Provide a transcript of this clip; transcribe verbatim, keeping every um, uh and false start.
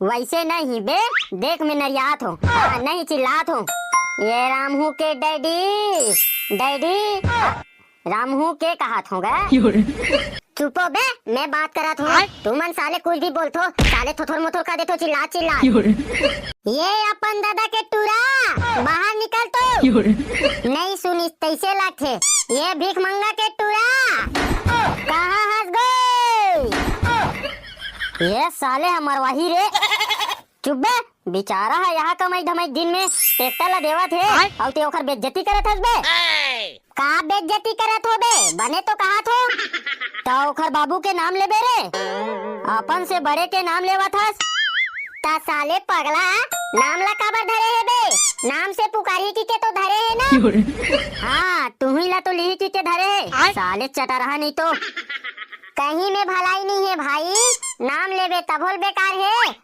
वैसे नहीं बे, देख मैं नरियात हूँ, हाँ, नहीं चिल्लात हूँ। ये रामहू के डैडी, डैडी, रामहू के कहत हूँ गा। चुपो बे, मैं बात करत हूँ। आय। तुमन साले कुछ भी बोलथो, साले थोथोर मोथोर कर देथो, चिल्ला चिल्ला। ये अपन दादा के टूरा, बाहर निकल तो। नहीं सुनिस तैसे लगथे। ये भीख मंगा के टूरा, कहाँ हंस गए? ये साले हमर वही रे। चुप बे, बेचारा है यहाँ कमाई धमाई दिन में ट्रैक्टर ला देवत हे, आय। अउ ते ओकर बेइज्जती करत हस बे। का बेइज्जती करत हो बे? बने तो कहत हो। त ओखर बाबू के नाम लेबे रे, अपन से बड़े के नाम लेवत हस। त साले पगला, नाम ला काबर धरे हे बे? नाम से पुकारी की के तो धरे हे ना। हाँ, तुही ला तो लिही की के धरे हे। आय। साले चटरहा नहीं तो। कहीं में भलाई नहीं है भाई, नाम लेबे तभोल बेकार है।